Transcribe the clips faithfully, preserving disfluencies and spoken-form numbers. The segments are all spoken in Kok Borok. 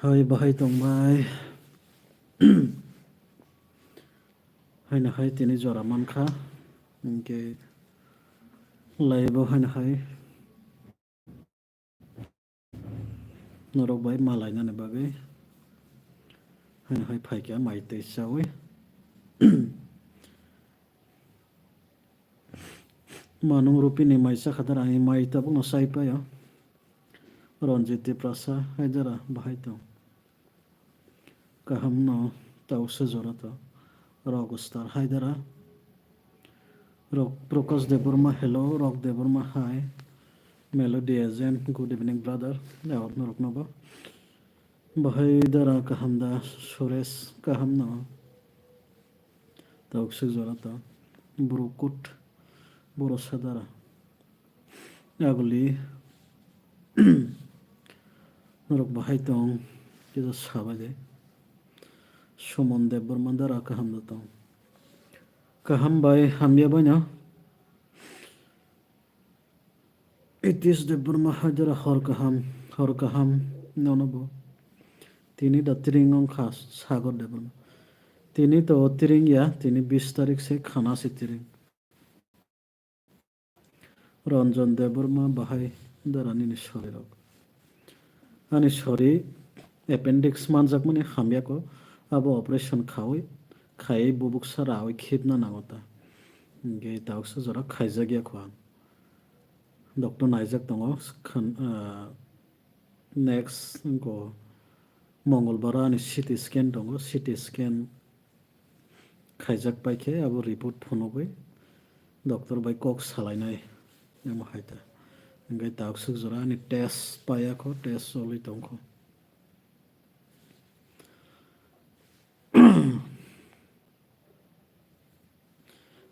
Hai bahai tongbai. Haino hai tini jora mankha. Hinkhe live o haino hai norok bai malainani bagwi haino hai phaikha mai tei chawi. Manung rupini mai chakha dara, ani mai tabukno chai paio. Ranjit Tiprasa, hai dara, bahai tong. Kaham no, tausa jora to. Rock Star, hai dara. Rock, Prakash Debbarma, hello, Rock Debbarma, hai. Melody Agent, good evening, brother. Yaw, norok no bo. Bahai dara kaham da, Suresh kaham no. Taukswk jora to. Burukut, Borosa dara. Aguli. Norok bahai tong, kisa sabai de. Suman Debbarma dara kaham da tong. Kaham bai hamya bai no. Itis Debbarma hai dara hor kaham, hor kaham nono bo. Tini da tiring wngkha Sagar Debbarma. Tini to tiring ya, tini bis tarik se khana se tiring. Ranjan Debbarma bahai dara nini sori rok. Ani sori appendix manjakmani hamya ko, abo operation khawi, khaiwi bubuksa rawi khibna nango ta. Hinkhe tausa jora khaijak ya kho ang. Doctor naijak tongo, khan, ah, next wngkha Mongolbar ani C T scan tongo, C T scan khaijak paikhe abo report phunugwi doctor bai kok salainai, emo hai ta. Hinkhe taukswk jora ani test paiya kho, test choli tongkho.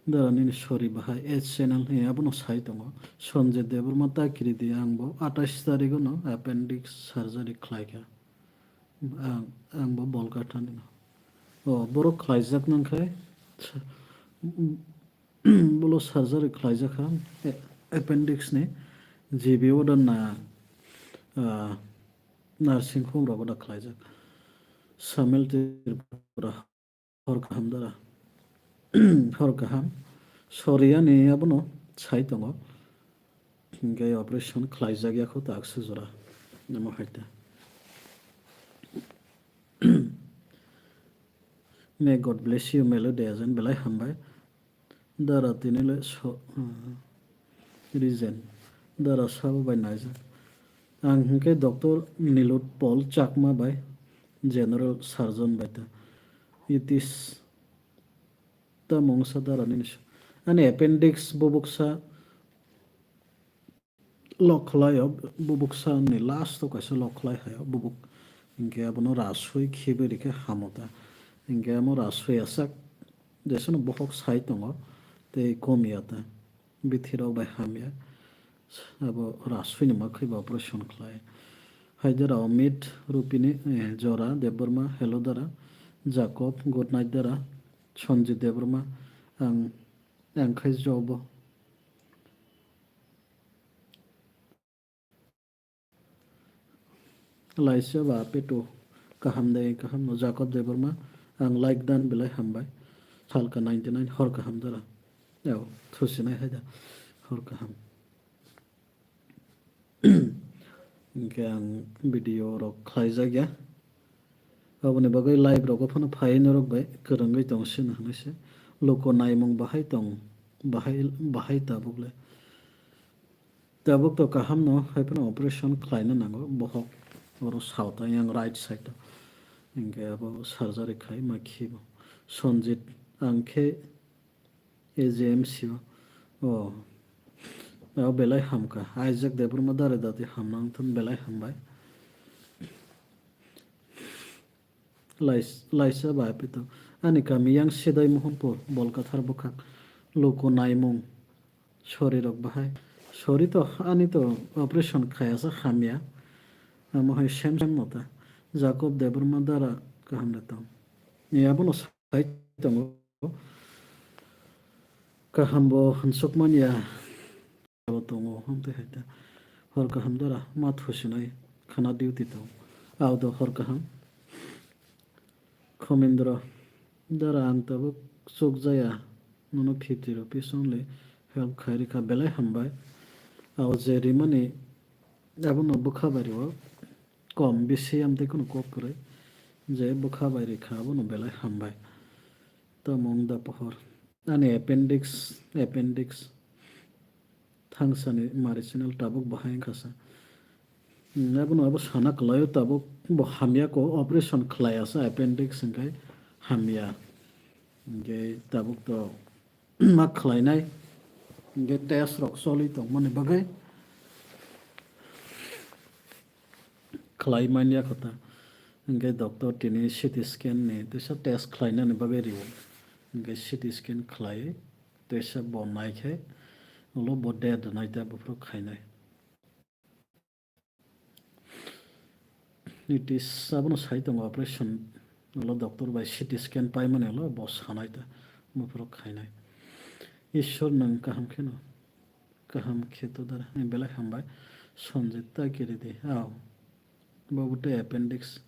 Dara nini sori bahai, H channel, he, abono sai tongo. Sanjay Debbarma ta kiri di, ang bo atais tarigo no appendix surgery khlaikha. Ang, ang bo Bolkatha ni no. O, borok khlaijak nang khai, bolo surgery khlaijak kha, a-, appendix ni G B o da na, ah, nursing home rogo da khlaijak. Samil Tripura. Hor kaham dara. Hor kaham. Sori ani abono sai tongo. Hinkhe operation khlaijak ya kho taukswk jora. Namo hai ta. May God bless you, Melody Agent, belai hambai. Dara tini le so, uh, reason. Dara sabo bai naijak. Ang hinkhe Doctor Nilot Paul Chakma bai General Surgeon bai ta. Itis ta mungsa dara nini so. Ani appendix bubuksa lock khlaio, bubuksa ni last o kaisa lock khlai haio, bubuk hinkhe abono rasui khibi rikhe hamo ta. Hinkhe amo rasui asak jesano bohok sai tongo tei kom ya ta. Bithi rok bai hamya. Abo rasui ni mwkhwi bo operation khlai. Haidara Amit Rupini, eh, Jora Debbarma, hello dara. Jacob, good night dara. Sanjit Debbarma, ang, ang khai jobo. Laisa ba peto kaham de, kaham no Jacob Debbarma, ang like dan belai hambai. Salka ninety nine hor kaham dara. Yao, thusinai hai da. Hor kaham. Hinkhe ang video rok khlaijak ya. Aboni bagwi live rogo phano phai norok bai kwrwngwi tong sino hinwi se. Luku naimung bahai tong, bahai, bahai tabuk le. Tabuk to kaham no hai phano operation khlaina nango bohok oro south yang right side o. Hinkhe abo surgery khai ma khibo. Sanjit ang khe A J M C o. O. Abo belai hamkha. Isaac Debbarma dare dati hamna wngthun belai hambai. Lais-, laisa bai pito. Ani kami yang Sidai Mohanpur, Bolkathar bwkhak. Luku naimung. Sori rok bahai. Sori to ani to operation khayasa hamya. Amo hai sem sem mota. Jacob Debbarma dara kaham de tong. Ni abono sai tongo. Kaham bo hwnsukmanya. Abo tongo, hamtwi hai ta. Hor kaham dara, ma thusinai, khana duty tong. Auto hor kaham. Khomendra, dara ang tabuk chukjaya, nono fifty rupees only help khai rikha, belai hambai. Au je rimani abono bwkha bai rwo, kom bisi amtwi kheno kok kwrwi, je bwkha bai rikha abono belai hambai. Tamung da pohor. Ani appendix, appendix. Thangsani mari channel tabuk bahai wngkha sa. Hmm, abono abo sana kwlaio tabuk bo hamya ko operation khlaiya sa appendix hwnkhe hamya. Hwnkhe tabuk to ma khlainai. Hwnkhe test rok choli tongmani bagwi khlai manya kho ta. Hwnkhe doctor tini C T scan ni teisa test khlainani bagwi rio. Hwnkhe C T scan khlai teisa bo naikhe ulo bo dead naita buphuru khainai. It is abono sai tongo operation ulo doctor bai C T scan paimani ulo bo sanai ta buphuru khainai. Ishwar nwng kaham kheno. Kaham khe to dara, belai hambai. Sonjit ta kiri di. Ao. Bo bo tei appendix.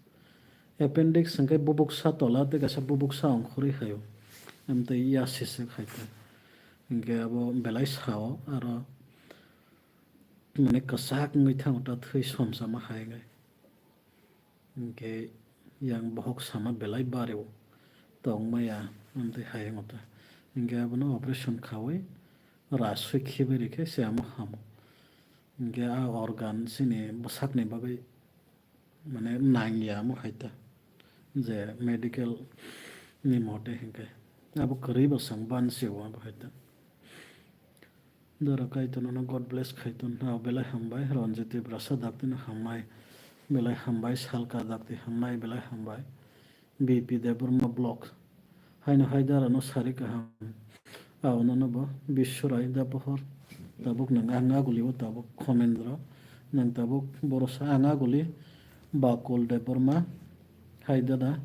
Appendix hwnkhe bubuksa tola tei kaisa bubuksa ongkhorwi haio. Amtwi ya sisik hai ta. Hwnkhe abo belai sao aro mane kwchak wngwi thango ta thwi somsama hai wngwi. Hwnkhe yang bohok sama belai bario tongmaya amtwi hai wngwi ta. Hwnkhe abono operation khaui rasui khibai rikhe se amo hamo. Hwnkhe a organ chini bwsakni bagwi mane nangya amo hai ta. Je medical ni mote hwnkhe abo kwrwi bwsang bansi o abo hai ta. Dara Kaitor nono God bless khai ton. Hao belai hambai. Ranjit Tiprasa daktino hamnai. Belai hambai. Salka dakti hamnai. Belai hambai. B P Debbarma block. Haino hai dara no sari kaham. Ao nono bo Biswarai da pohor. Tabuk nang ang aguli o tabuk Khomendra. Nang tabuk borosa ang aguli Bakul Debbarma. Hai dada.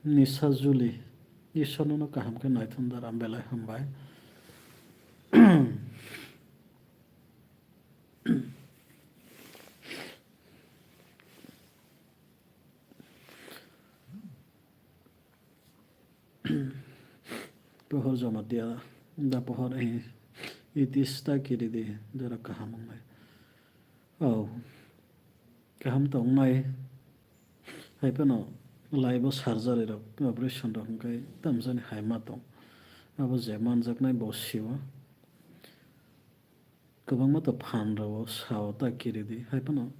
Nisa Juli. Isor nono kaham khe naithon dara, belai hambai. Pohor Jamatia, da pohor, eh, itis ta kiri di, dara kaham wngnai. Oh. Kaham tongnai. Hai phano live o surgery rok, operation rok hwnkhe tamjani hai ma tong. Abo je manjaknai bo sio. Kwbangma to phan rok o sao ta kiri di. Hai phano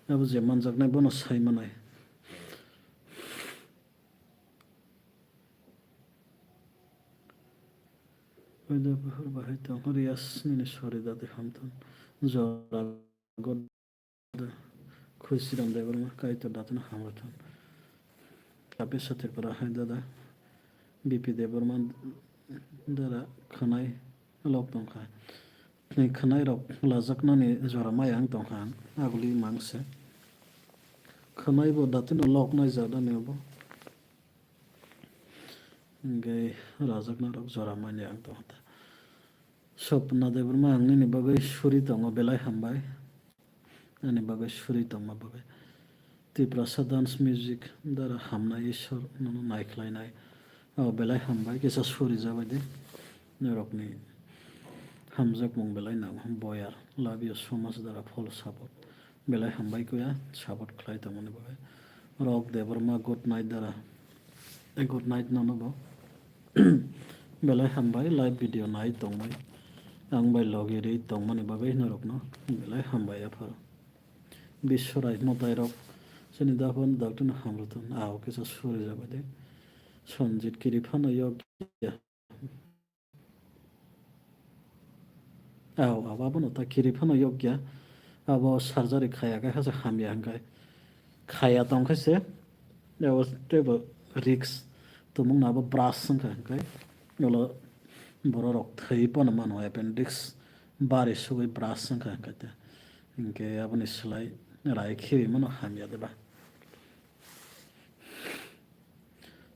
abo je manjaknai bono sai manai. Oida buhur bahai tong, Riyas nini sori dati hamthon. Jora God Khusiram Debbarma, Kaitor datino hamrwthon. Kape Satirpura hai dada, B P Debbarma dara khwnai lok tongkha. Ni khwnai rok lajaknani jora maya ang tongkha ang, aguli mangse. Khwnai bo datino lok nai jada ni obo. Hingke rajakna rok jora manya ang tongkha. Swapna Debbarma ang nini bagwi suri tongo, belai hambai. Ani bagwi suri tongma bagwi. Tiprasa Dance Music dara hamnai Iswar nono naikhlainai. O belai hambai, kisa suri jabai de. Norokni hamjakmung belai nango. Boyar, love you so much dara, full support. Belai hambai kuya, support khlai tongmani bagwi. Rok Debbarma, good night dara. Eh, good night nono bo. Belai hambai, live video nai tongmani. Ang bai logi ri tongmani bagwi norokno belai hambai apharo. Biswarai mwtai rok chini daphano daktino hamrwthon, ah, o kisa suri jabai de. Sonjit kiri phano yok ya. Aw, aw, abono ta kiri phano yokya. Abo surgery khaya khe hasa hamya hwnkhe. Khaya tong khe se, abo teibo risk. Tumung no abo brush wngkha hwnkhe. Olo borok rok thwi pono mano appendix bari sugwi brush wngkha hwnkhe te. Hwnkhe aboni slai rai khibi mano hamya de ba.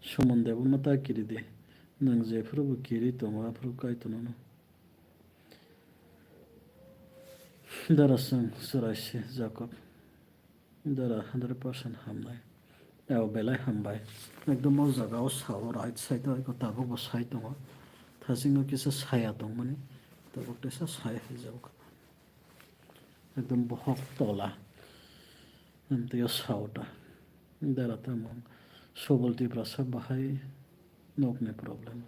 Suman Debbarma ta kiri di. Nwng jephuru bo kiri tongo, aphuru Kaitor nono. Dara chwng chwraisi Jacob. Dara hundred percent hamnai. Abo belai hambai. Ekdom o jaga o sao right side o eko tabuk bo sai tongo. Thasing o kisa saya tongmani. Tabuk teisa sai hai jago. Ekdom bohok tola. Amtwi o sao ta. Dara tamo Subol Tiprasa bahai nokni problem.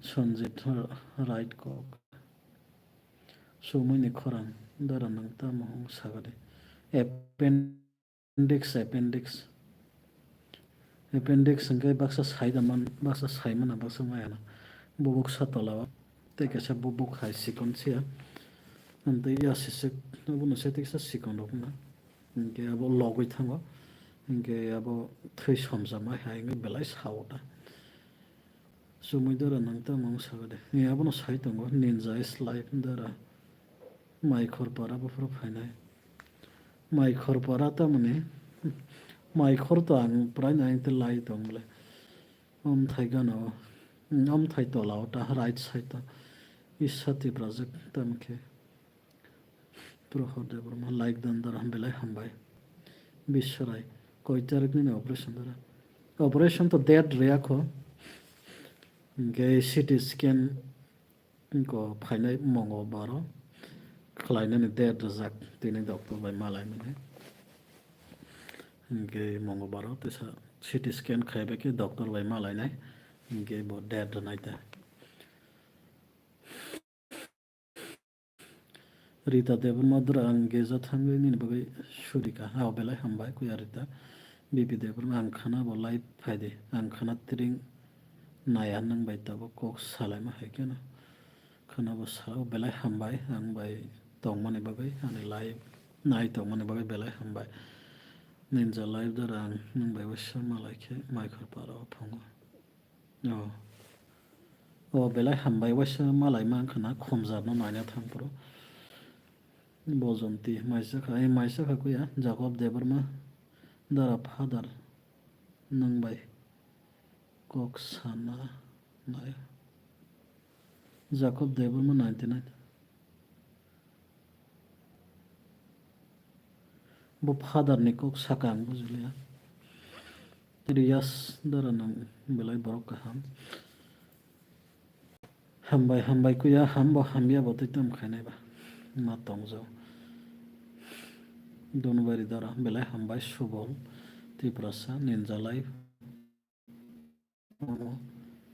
Sanjit right kok. Sumui ni khorang dara nang tamo hong sagadi. Appendix, appendix. Appendix hingke baksa sai da man, baksa sai mana, baksa maya na. Bubuk sa tola o. Tei kaisa bubuk hai sikon siya. Amtwi ya sisik, abono se teksa sikon rok na. Hingke abo logoi thango. Hingke abo thwi somsa mai hai hingke belai sao ta. Sumui dara nang tamo wng saga de. Ni abono sai tongo, ninja is life dara. Maikhor para buphuru phainai. Maikhor para tamoni. Maikhor to ang prai nai te lai tong le. Omthai gana o. Omthai tola o ta right side o. Isa Tiprajak tamkhe. Prohor Debbarma, like dan dara belai hambai. Biswarai, koi tarik nini operation dara? Operation to date riyakho. Hingke C T scan ko phainai Mongolbar o. Khlainani date rijak tini doctor bai malaimani. Hingke Mongolbar o teisa C T scan khaibai khe doctor bai malainai. Hingke bo date rwnai ta. Rita Debbarma dura ang geja thangwi nini bagwi surika. Hao belai hambai kuya Rita. Bibi Debbarma ang khana bo live phaidi. Ang khana tring naya nang bai tabuk kok salaima hai keno. Khana bo sao belai hambai ang bai tongmani bagwi ani live nai tongmani bagwi belai hambai. Ninja live dura ang nang bai waisa malai khe Maikhor para o phungo. O. O belai hambai waisa malai mankha na khomjarno naina thangphuru. Bojonti maisa kha, ai maisa kha kuya, Jacob Debbarma, dara father, nwng bai kok sana nai. Jacob Debbarma ninety nine. Bo father ni kok saka ang bujilia. Riyas dara nang belai borok kaham. Hambai, hambai kuya, hambo hamya bo twi tamo khainai ba. Ma tongjo. Donbari dara belai hambai Subol Tiprasa, Ninja Live. Omo,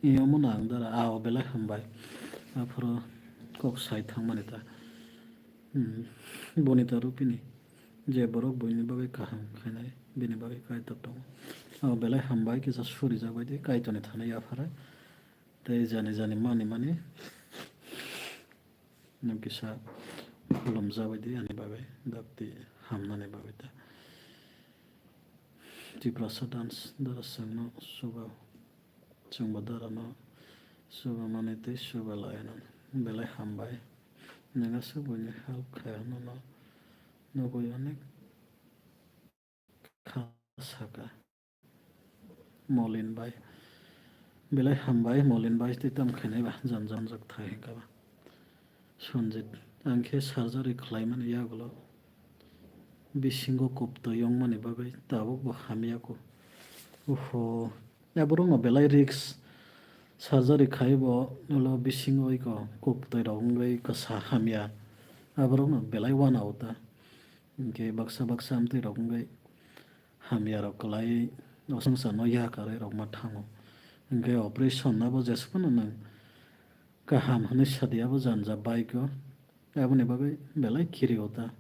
i omo no ang dara, ah, o belai hambai. Aphuru kok sai thangmani ta. Hmm, boni ta rupini. Je borok buini bagwi kaham khainai, bini bagwi Kaitor tongo. Ah, o belai hambai, kisa surijak bai di, Kaitorni thani yaphara. Tei jani jani mani mani. Nwng kisa khulumjak bai di ani bagwi, dakti hamnani bagwi ta. Tiprasa dance dara chwngno suba, chwngbo darano suba mani tei suba lainani belai hambai. Nwng aswk buini help khaio nono nugwi onek kha saka. Molin bai. Belai hambai, Molin bai tei tamo khainai ba, jan jan jak thai hwnkha ba. Sanjit, ang khe surgery khlaimani yagulo bisingo kuptwi wngmani bagwi tabuk bo hamya kho. Oho, aborokno belai risk. Surgery khai bo ulo bisingo iko kuptwi rok wngwi kwsa hamya. Aborokno belai wana o ta. Hinkhe baksa baksa amtwi rok wngwi hamya rok kwlai o swngcharno yakarwi rokma thango. Hinkhe operation abo jesphano nwng kaham hwnwi sadi abo janja bike o. Aboni bagwi belai kiri o ta.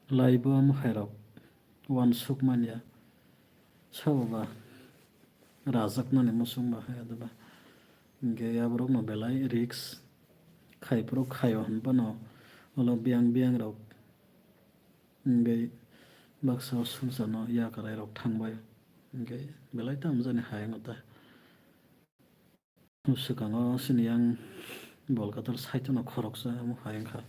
Laibo amo hai rok uansuk manya. Sabo ba rajaknani muchung ba hai adaba. Hinkhe aborokno belai risk khai phuru khaio hinphano ulo biyang biyang rok Hingke baksa o swngcharno yakarwi rok thangbai. Hingke belai tamo jani hayung ta. Swkango chini yang Bolkatar side no khoroksa omo hayung kha.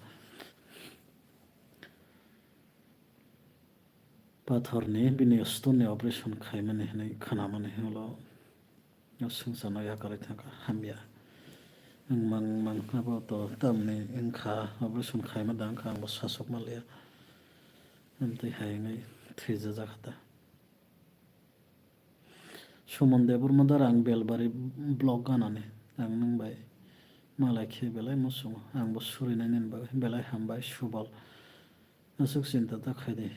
Pathorni bini stone ni operation khaimani hinwi khnamani hinwi ulo. O swngcharno yakarwi thangkha, hamya. Ang mang, mang abo to tamni wngkha, operation khaima da wngkha, ang bo sasok manliya. Amtwi hai wngwi thwijajak kha ta. Suman Debbarma dara ang Belbari vlog ganani, ang nwng bai malai khe belai muchungo, ang bo surinai nini bagwi belai hambai, Subal. Aswk chinta ta khaidi.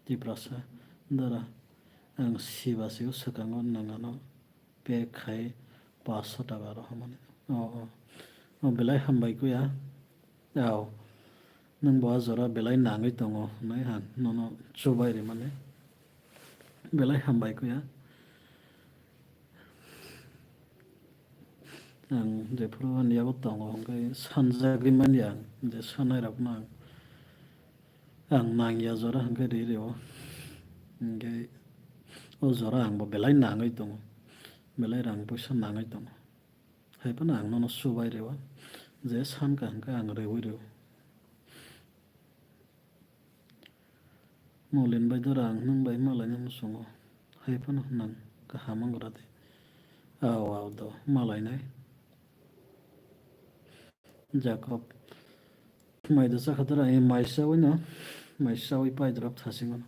Tiprasa dara, ang siba sio swkango nwng ano pay khai paanch sho taka rohormani. O, o. O, belai hambai kuya. Ao. Nwng bo a jora belai nangwi tongo hwnwi ang nono chubai rimani. Belai hambai kuya. Ang jephuru ani yago tongo, hwnkhe sanjagwi manya ang, je sanairokno ang, ang nangya jora hwnkhe ri rio. Hwnkhe o jora ang bo belai nangwi tongo, belai rang puisa nangwi tongo. Hai phano ang nono chubai rio, je sankha hwnkhe ang riui rio. Molin bai dora ang nwng bai malaina muchungo. Hai phano nwng kaham wng gra di. Ao, ao do, malainai. Jakob. Mai da chakha dora, eh, mai chawi no. Mai chawi pai dora thasing no.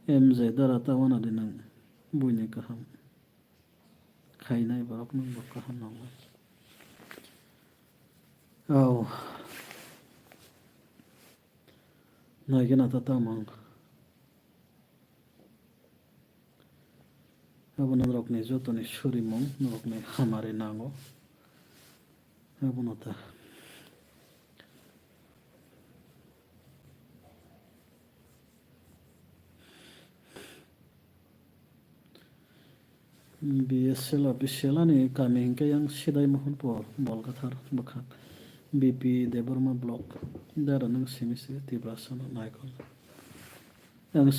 M J dara ta wana di nang buini kaham. Khainai borok nang bo kaham nang. Au. Naigena ta tamang. Abo norokni jotoni surimung, norokni hamari nango. Abono ta. B S L official ani kami hingke yang Sidai Mohonpur, Bolgathar bwkhak, B P Debbarma block, dara nang simi se Tiprasa no naikol. Ang